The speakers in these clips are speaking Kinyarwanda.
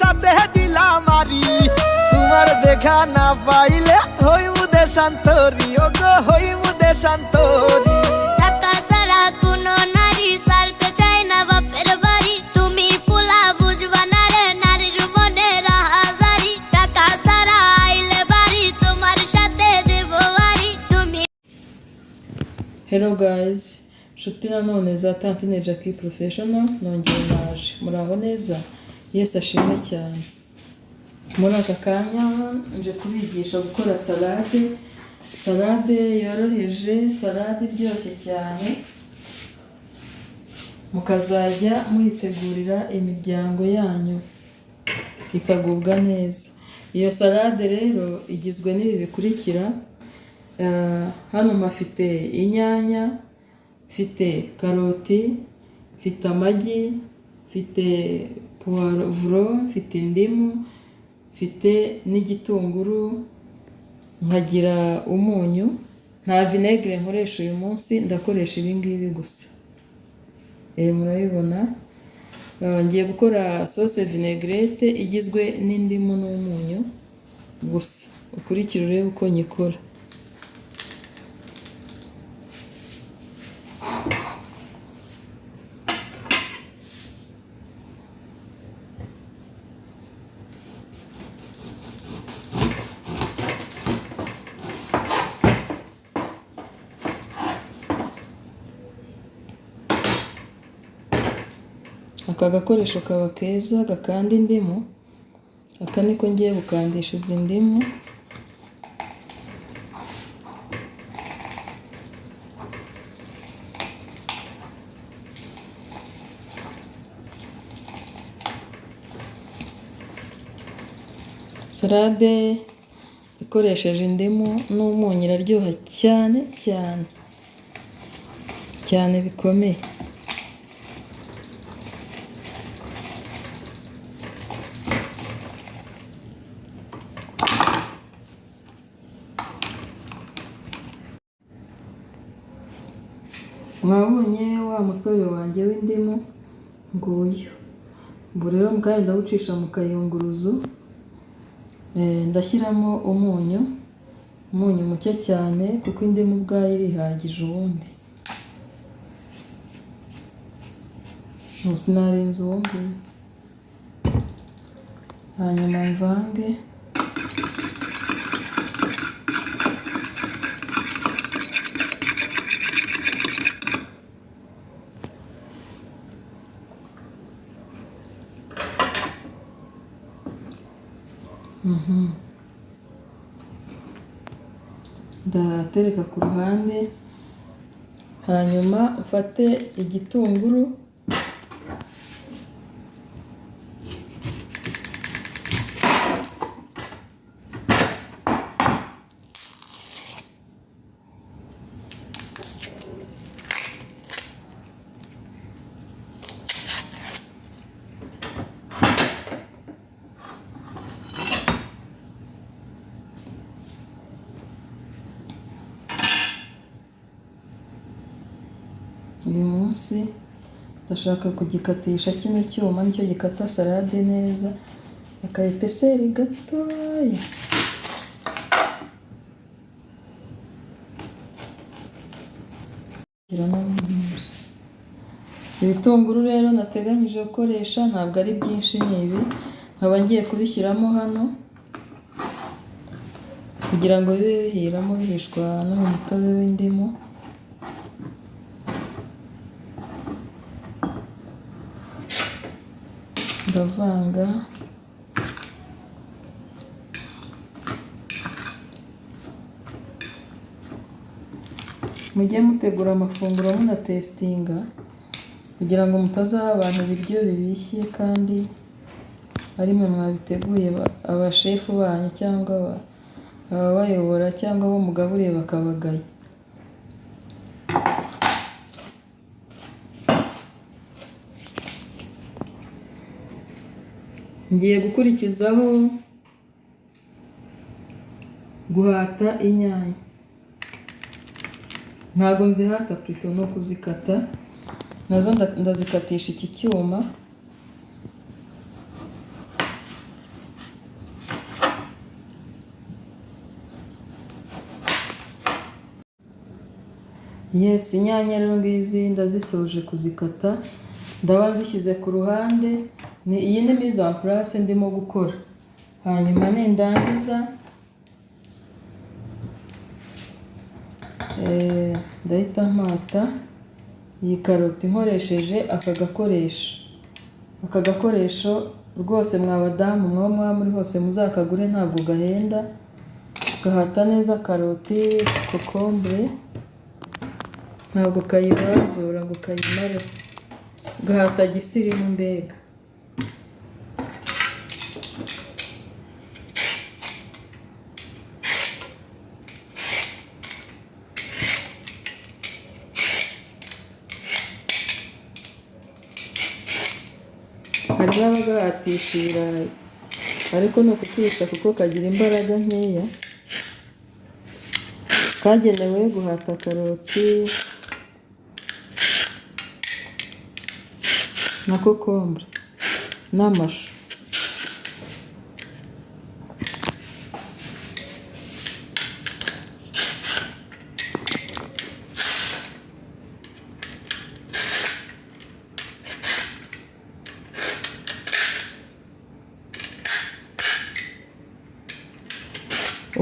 সাথে দিলাম মারি। তোমার দেখা না পাইলে হইমু দেশান্তরি, ও গো হইমু দেশান্তরি। টাকা ছাড়া কোনো নারী ছাড়তে চায় না বাপের বাড়ি। তুমি পোলা বুঝবা না রে নারীর মনে রাহাজারি। টাকা ছাড়া আইলে বাড়ি তোমার সাথে দেব বাড়ি। তুমি Hello guys, nshuti nanone za Tantine Jackie Professional, nongeye naje. Muraho neza? Yesu ashimwe cyane. Muri aka kanya nje kubigisha gukora salade, salade yoroheje, salade iryoshye cyane, mukazajya muyitegurira imiryango yanyu ikagubwa neza. Iyo salade rero igizwe n'ibi bikurikira: hano mpafite inyanya, mfite karoti, mfite amagi, mfite puwavuro, mfite indimu, mfite n'igitunguru, nkagira umunyu. Nta vinegere nkoresha uyu munsi, ndakoresha ibi ngibi gusa. Murabibona, ngiye gukora sauce vinaigrette igizwe n'indimu n'umunyu gusa. Ukurikire urebe uko nyikora. Aka gakoresho kaba keza gakanda indimu, aka niko ngiye gukandisha izi ndimu. Salade ikoresheje indimu n'umunyu iraryoha cyane cyane cyane bikomeye. Mwabonye wa mutobe wanjye w'indimu nguyu. Ubu rero mu kanya ndawucisha mu kayunguruzo, ndashyiramo umunyu, umunyu muke cyane kuko indimu ubwayo irihagije ubundi. Ubu sinarenza uwo nguwo. Hanyuma mvange. Ndatereka ku ruhande, hanyuma mfate igitunguru, uyu munsi ndashaka kugikatisha kino cyuma nicyo gikata salade neza, aka epeseri gatoya. Ibitunguru rero nateganyije gukoresha ntabwo ari byinshi ni ibi, nkaba ngiye kubishyiramo hano kugira ngo bibe bihiramo bihishwa n'uyu mutobe w'indimu. Ndavanga. Mujye mutegura amafunguro munatesitinga kugira ngo mutazaha abantu ibiryo bibishye kandi ari mwe mwabiteguye, abashefu banyu cyangwa ababayobora cyangwa abo mugaburiye bakabagaya. Ngiye gukurikizaho guhata inyanya. Ntago nzihata plutôt ni ukuzikata, nazo ndazikatisha iki cyuma. Yes, inyanya rero ngizi ndazisoje kuzikata, ndaba zishyize ku ruhande. Ni iyi ni mise en place ndimo gukora. Hanyuma nindangiza ndahita mpata iyi karoti nkoresheje aka gakoresho. Aka gakoresho rwose mwa badamu mwa mwaba muri hose muzakagure, ntabwo gahenda. Gahata neza karoti, kokombure, ntabwo kayibazura ngo kayimareho, gahata gisirimu mbega. Hari n'abagahatisha ibirayi, ariko ni ukukica kuko kagira imbaraga nkeya. Kagenewe guhata karoti na kokombure n'amashu.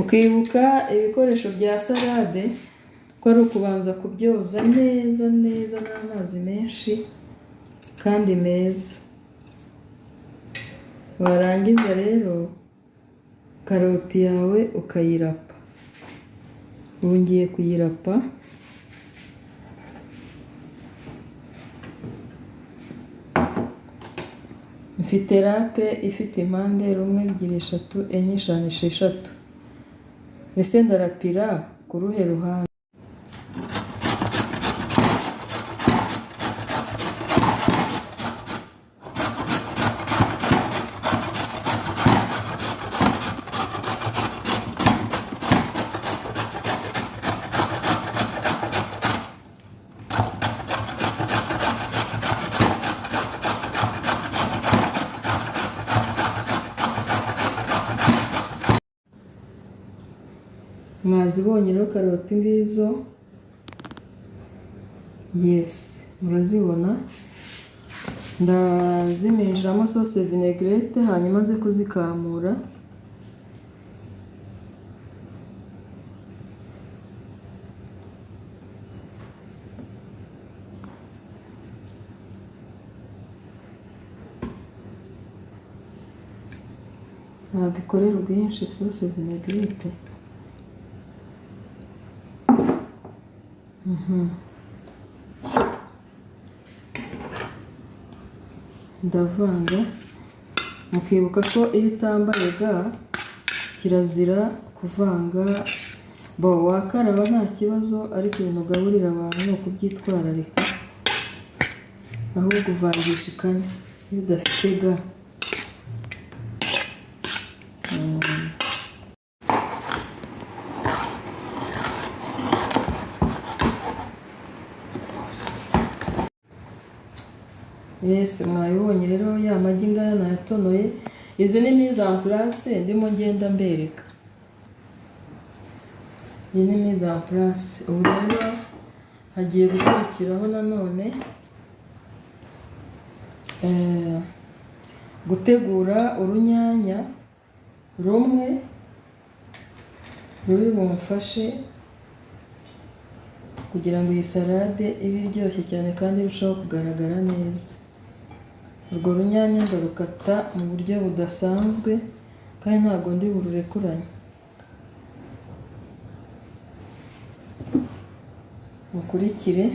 Ukibuka ibikoresho bya salade ko ari ukubanza kubyoza neza neza n'amazi menshi kandi meza. Warangiza rero karoti yawe ukayirapa. Ubu ngiye kuyirapa. Mfite rape ifite impande rumwe, ebyiri, eshatu, enye, eshanu, esheshatu. Ese ndarapira ku ruhe ruhande? Mwazibonye rero karoti ngizo, yes murazibona. Ndaziminjiramo sauce vinaigrette, hanyuma nze kuzikamura. Ntabwo ikorera ubwinshi sauce vinaigrette. Ndavanga, mukibuka ko iyo utambaye ga kirazira kuvanga. Bo wakaraba nta kibazo, ariko ibintu ugaburira abantu ni ukubyitwararika, ahubwo uvangisha ikanya iyo udafite ga. Yes, mwabibonye rero ya magi ngaya nayatonoye. Izi ni mise en place ndimo ngenda mbereka. Iyi ni mise en place. Ubu rero hagiye gukurikiraho nanone gutegura urunyanya rumwe ruri bumfashe kugira ngo iyi salade ibe iryoshye cyane kandi irusheho kugaragara neza. Urwo runyanya ndarukata mu buryo budasanzwe kandi ntabwo ndi bururekuranye. Mukurikire.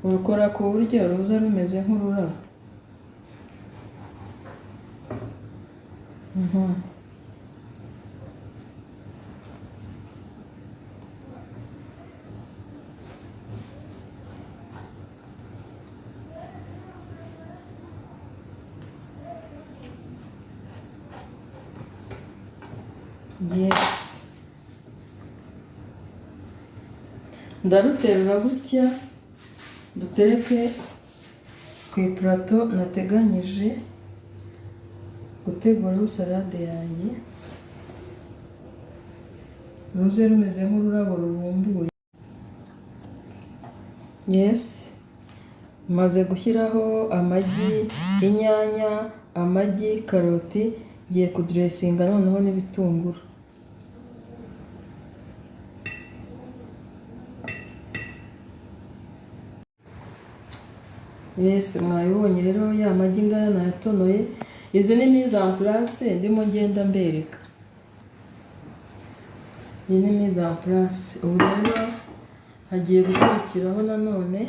Urukora ku buryo ruza rumeze nk'ururabo. Yes, ndaruterura gutya, dutereke ku ipurato nateganyije guteguraho salade yanjye, ruze rumeze nk'ururabo rubumbuye. Yes, maze gushyiraho amagi, inyanya, amagi, karoti, ngiye kuduresinga noneho n'ibitunguru. Yes, mwabibonye rero, ya magi ngaya nayatonoye. Izi ni mise en place ndimo ngenda mbereka. Iyi ni mise en place. Ubu rero hagiye gukurikiraho nanone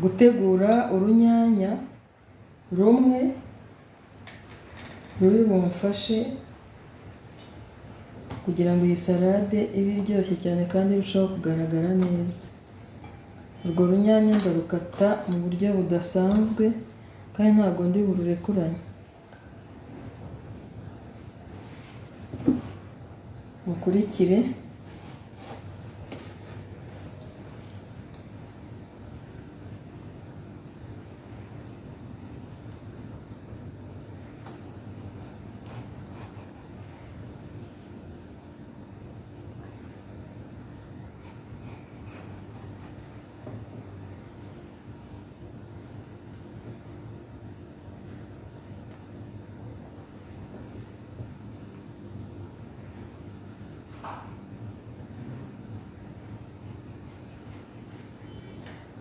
gutegura urunyanya rumwe ruri bumfashe kugira ngo iyi salade ibe iryoshye cyane kandi irusheho kugaragara neza. Urwo runyanya ndarukata mu buryo budasanzwe kandi ntabwo ndi bururekuranye. Mukurikire.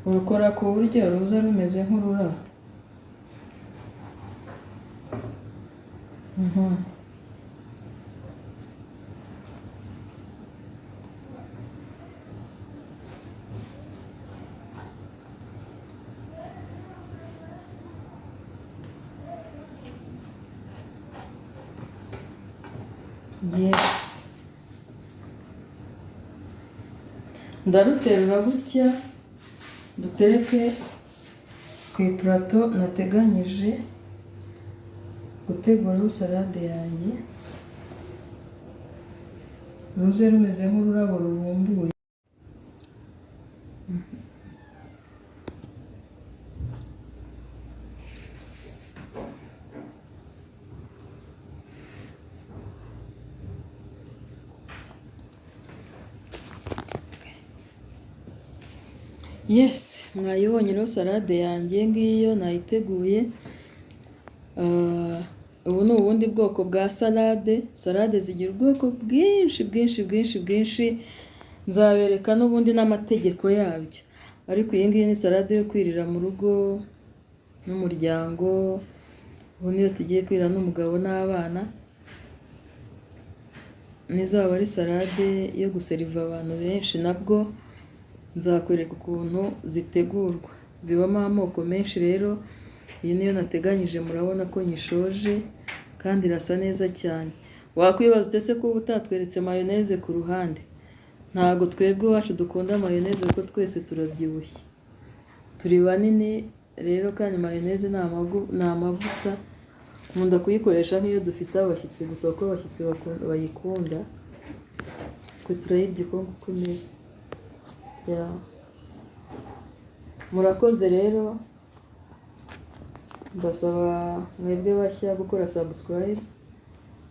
Urukora ku buryo ruza rumeze nk'ururabo. Yes, ndaruterura gutya, dutereke ku ipurato nateganyije guteguraho salade yanjye, ruze rumeze nk'ururabo rubumbuye. Yes, mwayibonye rero salade yanjye ngiyo nayiteguye. Ubu ni ubundi bwoko bwa salade. Salade zigira ubwoko bwinshi bwinshi bwinshi bwinshi, nzabereka n'ubundi n'amategeko yabyo. Ariko iyi ngiyi ni salade yo kwirira mu rugo n'umuryango. Ubu niyo tugiye kwirira n'umugabo n'abana. Nizaba ari salade yo guseriva abantu benshi, nabwo nzakwereka ukuntu zitegurwa. Zibamo amoko menshi rero, iyi niyo nateganyije, murabona ko nyishoje kandi irasa neza cyane. Wakwibaza ute se kuba utatweretse mayoneze ku ruhande? Ntabwo twebwe iwacu dukunda mayoneze kuko twese turabyibushye, turi banini rero, kandi mayoneze ni amavuta. Nkunda kuyikoresha nk'iyo dufite abashyitsi gusa, kuko abashyitsi bayikunda, twe turayirya uko nguko imeze. Murakoze rero, ndasaba mwebwe bashya gukora subscribe,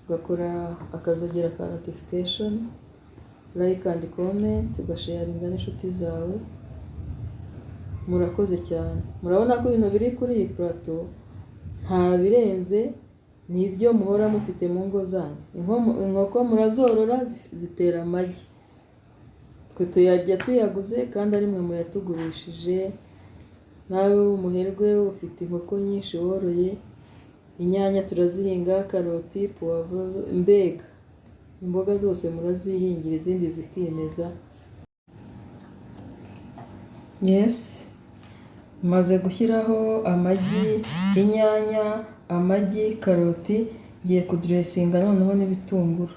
ugakora akazogera ka notification, like and comment, ugasharinga n'inshuti zawe. Murakoze cyane. Murabona ko ibintu biri kuri iyi plateau nta birenze, ni ibyo muhora mufite mu ngo zanyu. Inkoko murazorora, zitera amagi, twe tuyarya tuyaguze kandi ari mwe muyatugurishije. Nawe w'umuherwe ufite inkoko nyinshi woroye, inyanya turazihinga, karoti, puwavuro, mbega imboga zose murazihingira, izindi zikimeza. Yes, maze gushyiraho amagi, inyanya, amagi, karoti, ngiye kuduresinga noneho n'ibitunguru.